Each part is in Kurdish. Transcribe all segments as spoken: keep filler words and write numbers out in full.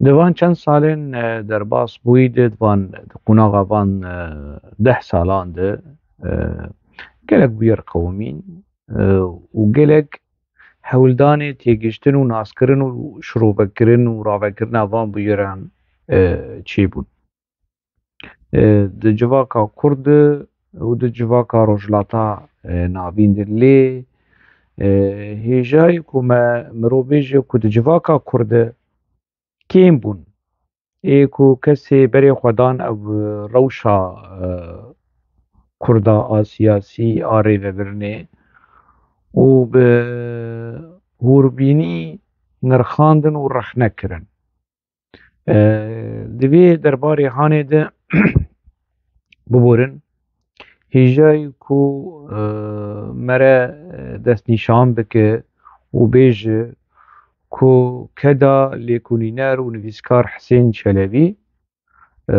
Di van çend salên, e, derbas bûyî de, di van, di qonaxa van, e, deh salan de, e, gelek bûyer qewimîn, e, û gelek hewldanê têgihiştin û naskirin û şirovekirin û ravekirina van bûyeran, e, çêbûn. E, di civaka Kurd de û di civaka Rojhilata, e, Navîn de lê, e, hêjayê ku me mirov bêje ku di civaka Kurd de kêm bûn. Ê ku kesê berê xwe dan ev rewşa, e, Kurda a siyasî a rêvebirinê û bi hûrbînî nirxandin û rexne kirin. E, di vê derbarê hanê de biborin, hêjayî ku, e, mere, e, destnîşan bike û bêje ku keda lêkolîner û nivîskar Hisên Çelebî, e,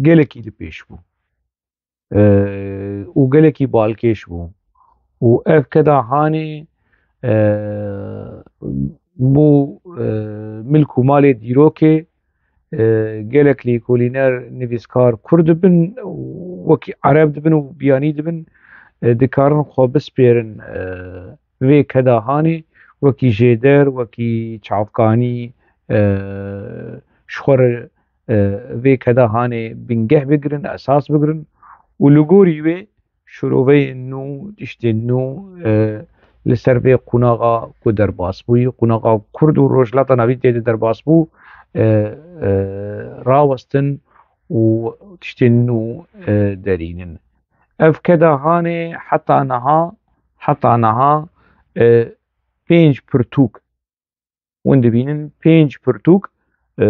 gelekî li pêş bû, e, û gelekî balkêş bû û ev keda hanê, e, bû, e, milk û malê dîrokê, e, gelek lêkolîner, nivîskar Kurd dibin, wekî Ereb dibin û biyanî dibin, e, dikarin xwe bispêrin, e, vê keda hanê, wekî jêder, wekî çavkanî, e, ji xwe re, e, vê keda hanê bingeh bigirin, esas bigirin û li gorî wê şiroveyên nû, tiştên nû, e, li ser vê qonaxa ku derbas bûyî, qonaxa Kurd û Rojhilata Navîn tê de derbas bû, e, e, rawestin û tiştên nû, e, derînin. Ev keda hanê heta niha, heta niha, e, pênc pirtûk, hûn dibînin pênc pirtûk, e,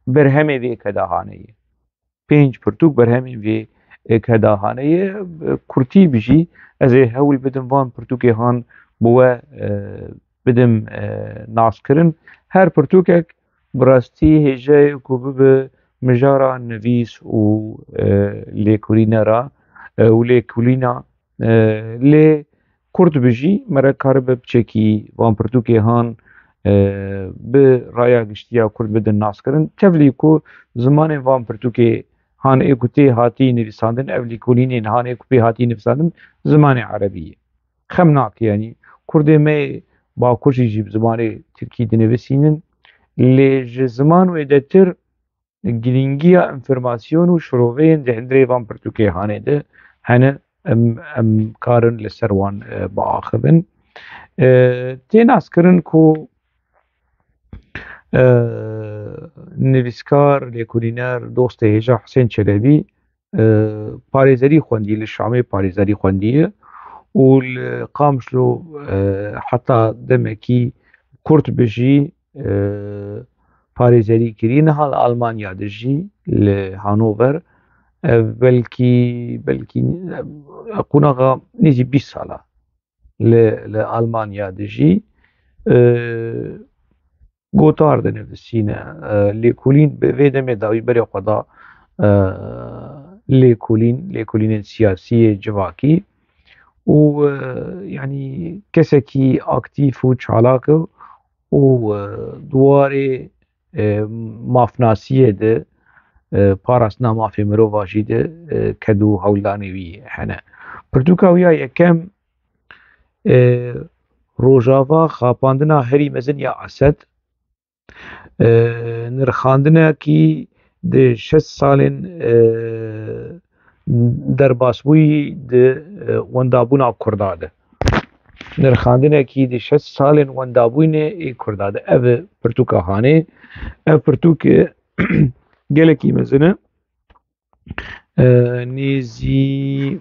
berhemê vê keda hanê ye. Pênc pirtûk berhemê vê, e, keda hanê ye. E, kurtî bi jî ez ê hewl bidim van pirtûkê han bi we, e, bidim, e, naskirin. Her pirtûkek bi rastî hêjayê ku bibe mijara nivîs û, e, lêkolînera, e, û lêkolîna, e, lê kurt bi jî mere karibe piçekî van pirtûkê han, e, bi raya giştiya kurt bidin naskirin. Tevlî ku zimanên van pirtûkê han ê ku tê hatî nivîsandin, ev lêkolînên han ê ku pê hatî nivîsandin, zimanê erebî ye. Xem nake, yanî kurdê me yê Bakur jî, jî bi zimanê tirkî dinivîsînin. Lê ji ziman wêdetir girîngiya înformasyon û şiroveyên di hundirê van pirtûkê hanê de hene, em, em karin li ser wan, e, biaxivin. E, tê naskirin ku, e, nivîskar, lêkolîner, dostê hêja Hisên Çelebî, e, parêzerî xwendî, li Şamê parêzerî xwendiye û li Qamişlo, e, heta demekî kurt bi jî, e, parêzerî kiriye. Niha li Almanya dijî, li Hanover, e, belkî, belkî, e, qonaxa nêzî bîst sala li, li Almanya dijî. E, gotar dinivîsîne. E, lêkolîn bi vê demê dawî berê xwe da, e, lêkolîn, lêkolînên siyasî yê civakî û, e, yanî kesekî aktîf û çalak e û, e, di warê, e, mafnasiyê de, e, parastina mafê mirova jî de, e, ked û hewldanê wî hene. Pirtûka wî ya yekem, e, Rojava, xapandina herî mezin ya Esed, e, nirxandinekî di şeş salên, e, derbasbûyî di, e, wendabûna Kurda de. Nirxandinekî di şeş salên wendabûnê ê Kurda de. Ev e pirtûka hanê. Ev pirtûk, e, gelekî mezin e. E, nêzî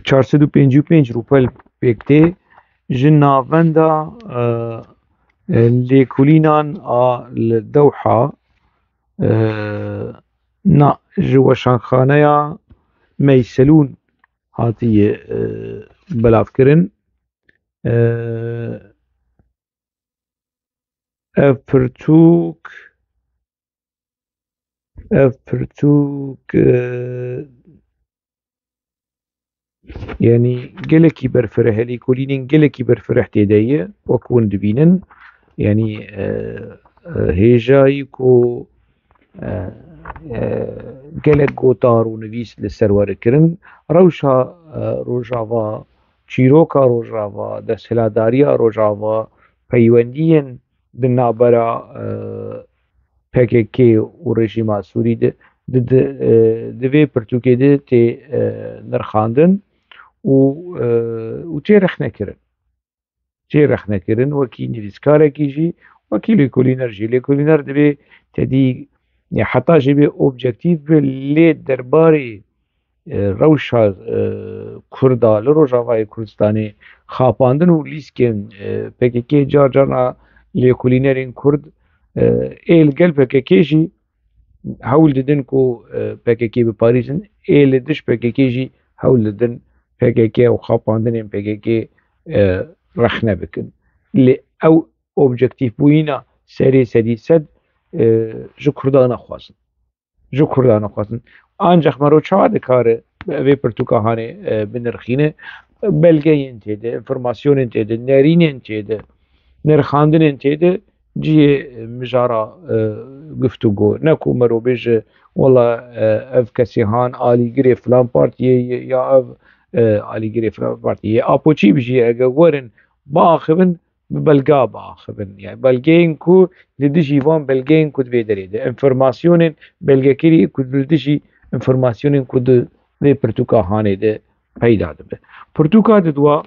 çar sed û pêncî û pênc rûpel pêk tê, ji navenda, e, e, lêkolînan a li Dewha, e, na, ji weşanxaneya Meyselûn hatiye, e, belavkirin. E, ev pirtûk, ev pirtûk, e, yanî gelekî berfireh e, lêkolînên gelekî berfireh tê de ye, wek hûn dibînin. Yanî, e, e, hêjayî ku, e, e, gelek gotar û nivîs li ser were kirin. Rewşa, e, Rojava, çîroka Rojava, desthilatdariya Rojava, peywendiyên di navbera, e, P K K û rejîma Sûrî de, di, di, e, di vê pirtûkê de tê, e, nirxandin û, e, û tê rexnekirin. Tê rexnekirin wekî nivîskarekî jî, wekî lêkolîner jî. Lêkolîner divê tedî, ya heta jî bê objektîf be, lê derbarê, e, rewşa, e, Kurda li Rojavayê Kurdistanê xapandin û lîskên, e, P K K car carna lêkolînerên Kurd, e, ê li gel P K K jî hewl didin ku, e, P K K biparêzin, ê li dij P K K jî hewl didin P K K û xapandinên P K K, e, rexne bikin. Lê ew objektîfbûyîna serê sedî sed, e, ji Kurdan naxwazin. Ji Kurdan naxwazin. Ancaq mero çawa dikare vê pirtûka hanê, e, binirxîne? Belgeyên tê de, informasyonên tê de, nerînên tê de, nirxandinên tê de cihê mijara, e, guftûgo. Ne ku mero bêje, wela, e, ev kesê han alîgirê filan partiyê ye ya ev, e, alîgirê filan partiyê ye. Apo çî bijî, eger werin biaxivin, bi belga biaxivin. Yani belgeyên ku li dijî van belgeyên ku di vê derê de, informasyonên belgekirî ku li dijî informasyonên ku di vê pirtûka hanê de peyda dibe. Pirtûka di dua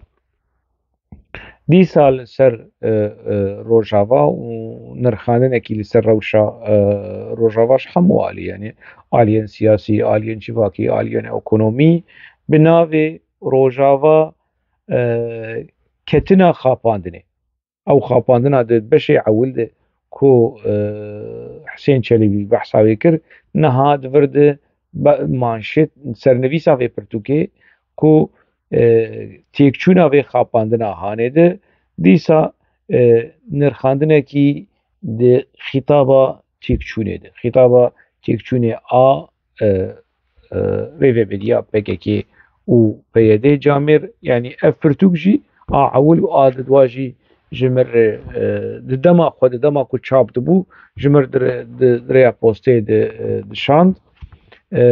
dîsa li ser, e, e, Rojava û nirxandinekî li ser rewşa, e, Rojava ji hemû alî, yani aliyên siyasî, aliyên civakî, aliyên ekonomî, bi navê Rojava, e, ketina xapandinê. Ew xapandina di beşê ewil de ku, e, Hisên Çelebî behsa wê kir, niha di vir de be-, manşet, sernivîsa vê pirtûkê ku, e, têkçûna vê xapandina hanê de dîsa, e, nirxandinekî di xîtaba têkçûnê de, xîtaba têkçûnê a, e, e, rêveberiya P K K û P Y D camêr, yani ev pirtûk jî a ewil û a didwa jî ji min re, e, di dema xwe, di dema ku çap dibû, ji min re di, di rêya postê de, e, dişand. E,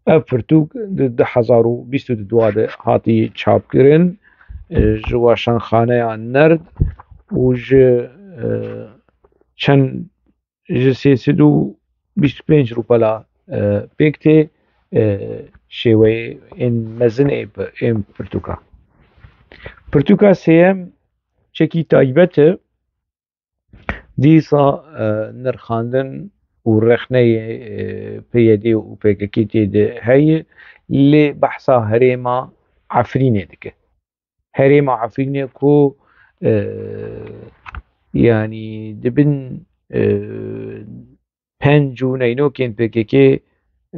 ev pirtûk di du hezar û bîst û didwa de hatî çapkirin, e, ji weşanxaneya Nerd û ji, e, çend ji sê sed û bîst û pênc rûpela, e, pêk tê, e, şêweyên mezin ê bi-, ên pirtûka. Pirtûka sêyem çekî taybet e, dîsa, e, nirxandin û rexneyê, e, P Y D û P K K tê de heye, lê behsa herêma Efrînê dike. Herêma Efrînê ku, e, yanî di bin, e, penc û neynokên P K K,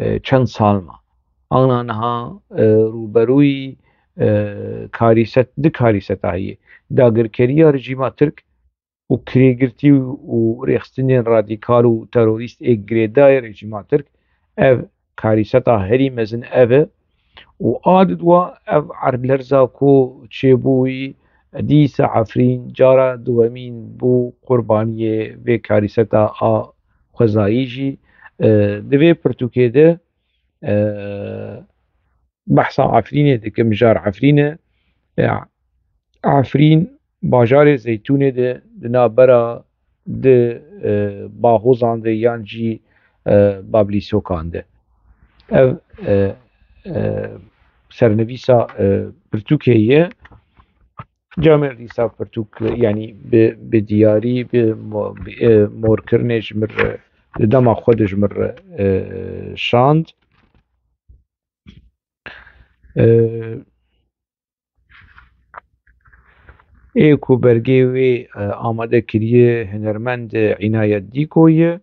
e, çend sal ma. Ana niha, e, rûberûyî, e, karîset, di karîseta heye. Dagirkeriya rejîma Tirk û kirêgirtî û rêxistinên radîkal û terorîst ê girêdayê rejîma Tirk, ev karîseta herî mezin ev e û a didwa ev erdlerza ku çêbûyî dîsa Efrîn cara duwemîn bû qurbaniyê vê karîseta a xwezayî jî, e, di vê pirtûkê de, e, behsa Efrînê dike, mijar Efrîn e. E, Efrîn bajarê zeytûnê de di navbera di, e, bahozan de yan jî, e, bablîsokan de. Ev, e, e, sernivîsa, e, pirtûkê ye. Camêr dîsa pirtûk, yanî bi, bi diyarî, bi mo-, bi, e, morkirinê ji min re, di dema xwe de ji min re, e, şand. E, ê ku belgê wê, e, amade kiriye hunermend Înayet Dîko ye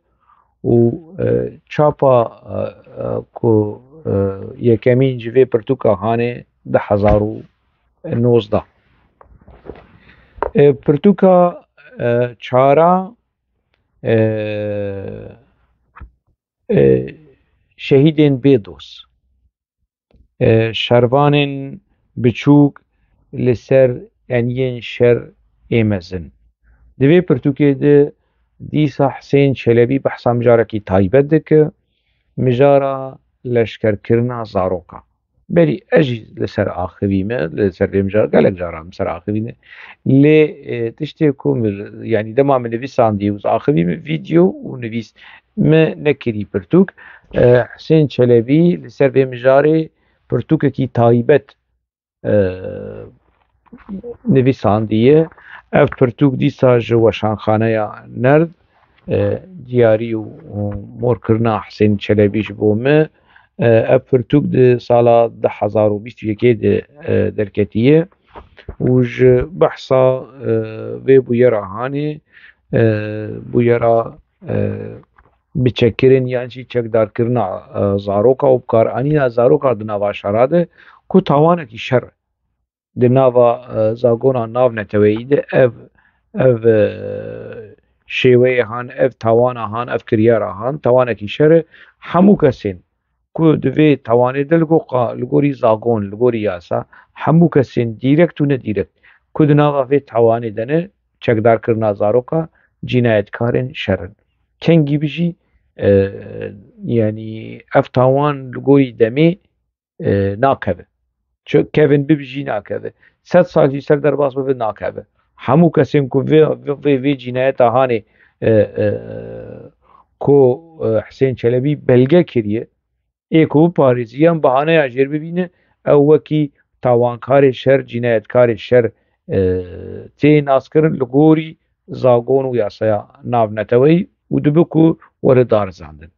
û, e, çapa, e, e, ku, e, yekemîn ji vê pirtûka hanê du hezar û nozdeh. E, pirtûka, e, çara, e, e, Şehîdên Bêdoz. E, şervanên biçûk li ser eniyên şer ê mezin. Di vê pirtûkê de dîsa Husên Çelebî behsa mijarekî taybet dike, mijara leşkerkirina zaroka. Berî ez jî li ser axivî me, li ser vê mijar gelek caran li ser axivî me. Lê, e, tiştê ku min, yanî dema min nivîsandî û axivî me, vîdeo û nivîs me nekirî pirtûk. E, Husên Çelebî li ser vê mijarê pirtûkekî taybet, e, nivîsandiye. Ev pirtûk dîsa ji Weşanxaneya Nerd, e, diyarî û, û morkirina Husên Çelebî ji bo me. E, ev pirtûk di sala du hezar û bîst û yekê de, e, derketiye û ji behsa, e, vê bûyera hanê, e, bûyera, e, biçekirin yan jî çekdarkirina, e, zaroka û bikaranîna zaroka di nava şera de ku tawanekî şer e. Di nava, e, zagona navneteweyî de ev, ev, e, şêweyê han, ev tawana han, ev kiryara han, tawanekî şer e. Hemû kesên ku di vê tawanê de li go-, qa-, li gorî zagon, li gorî yasa, hemû kesên dîrekt û nedîrekt ku di nava vê tawanê de ne, çekdarkirina zaroka, cînayetkarên şer in. Kengî bijî, e, yanî ev tawan li gorî demê, e, nakeve. Çi Kevin bibijî nakeve. Sed sal jî ser derbas bibe nakeve. Hemû kesên ku vê, vê, vê, vê cînayeta hanê, e, e, ku, e, Husên Çelebî belge kiriye, ê ku biparêziyan bahaneya jêr bibîne, ew wekî tawankarê şer, cînayetkarê şer, e, tê naskirin li gorî zagon û yasaya navneteweyî û dibe ku were darizandin.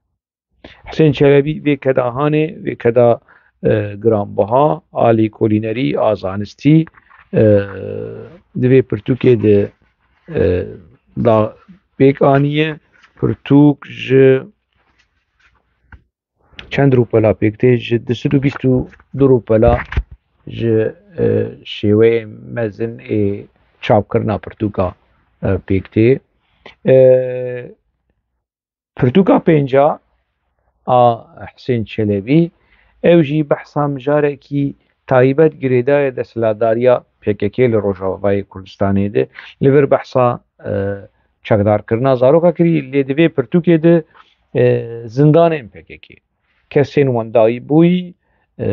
Husên Çelebî vê keda hanê, vê keda, e, giranbiha, a lêkolînerî, a zanistî, e, di vê pirtûkê de, e, da pêk aniye. Pirtûk ji çend rûpela pêk tê? Ji du sed û bîst û du rûpela ji, e, şêweyê mezin ê çapkirina pirtûka, e, pêk tê. E, Pirtûka pênca a Husên Çelebî, ew jî behsa mijarekî taybet girêdayê desthilatdariya P K K li Rojavayê Kurdistanê de. Li vir behsa, e, çekdarkirina zaroka kirî, lê di vê pirtûkê de, e, zindanên P K K, kesên wendayî bûyî, e,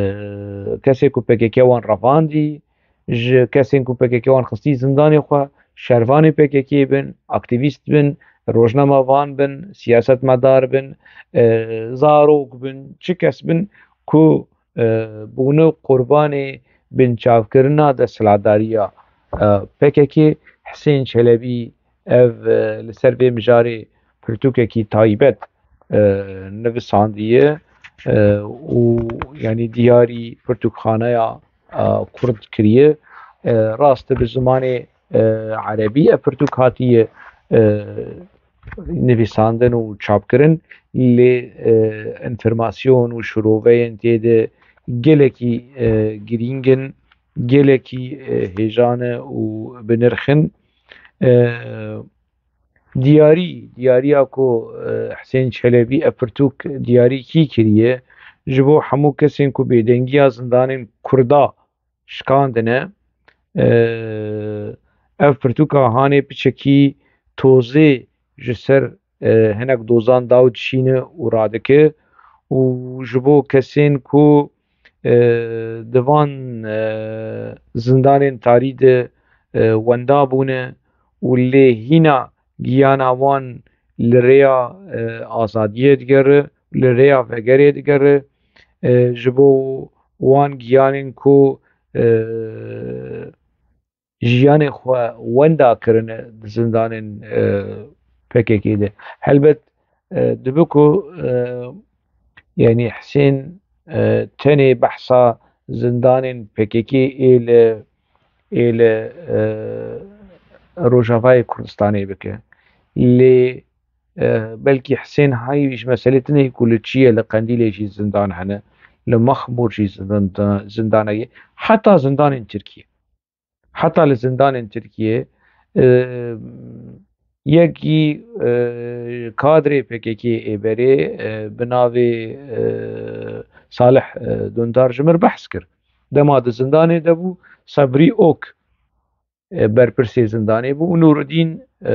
kesê ku P K K wan revandî, ji kesên ku P K K wan xistî zindanê xwe, şervanê P K K bin, aktîvîst bin, rojnamevan bin, siyasetmedar bin, e, zarok bin, çi kes bin ku, e, bûne qurbanê binçavkirina desthilatdariya, e, P K K, Husên Çelebî ev, e, li ser vê mijarê pirtûkekî taybet, e, nivisandiye, e, û yanî diyarî pirtûkxaneya, e, kurd kiriye. E, rast e, bi zimanê, e, erebî ev pirtûk hatiye, e, nivîsandin û çapkirin, lê, e, enformasyon û şiroveyên tê de gelekî, e, girîng in, gelekî, e, hêjan e û bi nirx in. E, Diyarî, diyariya ku, e, Husên Çelebî ev pirtûk diyarî kî kiriye, ji bo hemû kesên ku bêdengiya zindanên Kurda şikandine, e, ev pirtûka hanê piçekî tozê ji ser, e, hinek dozan da û dişîne û radike û ji bo kesên ku, e, di van, e, zindanên tarî de, e, wenda bûne û lê hîna giyana wan li rêya, e, azadiyê digere, li rêya vegerê digere, e, ji bo wan giyanên ku, e, jiyanê xwe wenda kirine di zindanên, e, P K K de. Helbet, e, dibe ku, e, yanî Husên, e, tenê behsa zindanên P K K ê li, ê li, e, Rojavayê Kurdistanê bike. Lê, e, belkî Husên Hayî ji meselê tune ku li çi ye, li Qendîlê jî zindan hene, li Mexmûr jî zindan, zindan heye. Heta zindanên Tirkiyê. Heta li zindanên Tirkiyê, e, yekî, e, kadrê P K K ê berê, e, bi navê, e, Salih, e, Dundar ji mir behs kir. Dema di zindanê de bû, Sebrî Ok, e, berpirsê zindanê bû û Nûrudîn, e,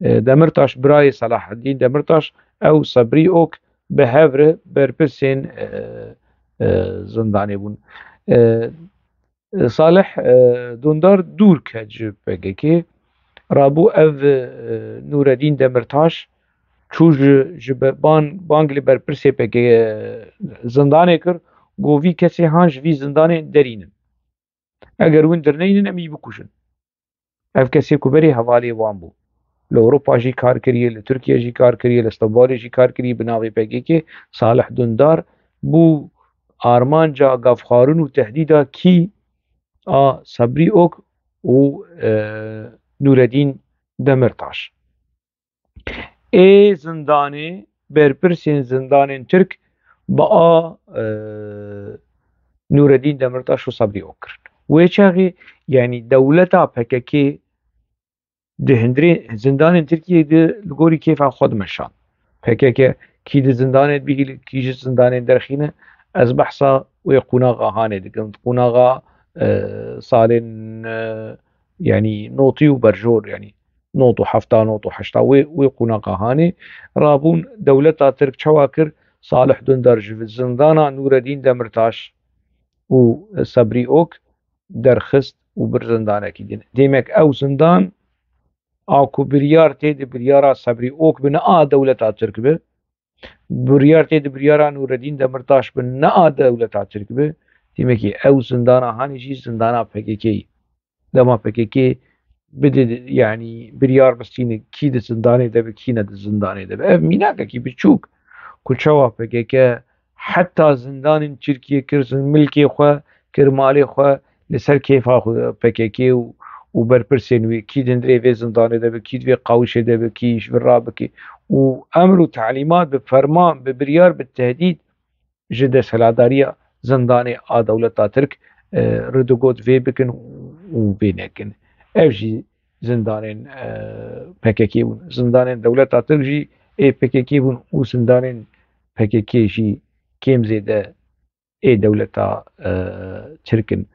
e, Demirtaş, birayê Selahaddîn Demirtaş, ew Sebrî Ok bi hev re berpirsên, e, e, zindanê bûn. E, Salih, e, Dundar dûr ket ji P K K. Rabû ev, e, Nûredîn Demirtaş çû ji, ji be-, ban-, bang li berpirsê P K K zindanê kir, got, vî kesê han ji vî zindanê derînin. Eger win dirneynin, em yî bikujin. Ev kesê ku berê hevalê wan bû. Li Ewropa jî kar kiriye, li Tirkiye jî kar kiriye, li Stenbolê jî kar kiriye bi navê P K K. Salih Dundar bû armanca gavxwarin û tehdîda kî a Sebrî Ok û, e, Nûredîn Demirtaş. Ê zindanê, berpirsên zindanên Tirk bi a, e, Nûredîn Demirtaş û Sebrî Ok kirin. Wê çaxê, yanî dewleta P K K di hundirê zindanên Tirkiyê de li gorî kêfa xwe dimeşand. P K K kî di zindanê dibî, kî ji zindanê derxîne, ez behsa wê qonaxa hanê dikim. Qonaxa, e, salên, e, yanî notî û berjor, yanî not û hefta, not û heşta, wê, wê qonaxa hanê. Rabûn dewleta Tirk çawa kir? Salih Dundar ji zindana Nûredîn Demirtaş û Sebrî Ok derxist û bir zindanekî din. Demek ew zindan a ku biryar tê di biryara Sebrî Ok bi, ne a dewleta Tirk bi, biryar tê di biryara Nûredîn Demirtaş bi, ne a dewleta Tirk bi, demekî ew zindana hanê jî zindana P K K yî. Dema P K K bide, yanî biryar bistîne kî di zindanê de be, kî ne di zindanê de be. Ev mînakekî biçûk ku çawa P K K heta zindanên Tirkiyê kir, zin-, milkê xwe kir, malê xwe li ser kêfa xwe P K K û, û berpirsên wê, kî di hundirê vê zindanê de be, kî di vê qawişê de be, kî ji vir rabike. Û emr û telîmat bi ferman, bi biryar, bi tehdîd ji desthilatdariya zindanê a dewleta Tirk, e, re digot vê bikin û vê nekin. Ev jî zindanên, e, P K K bûn. Zindanên dewleta Tirk jî ê P K K bûn û zindanên P K K jî kêm zêde ê dewleta, e, Tirk in.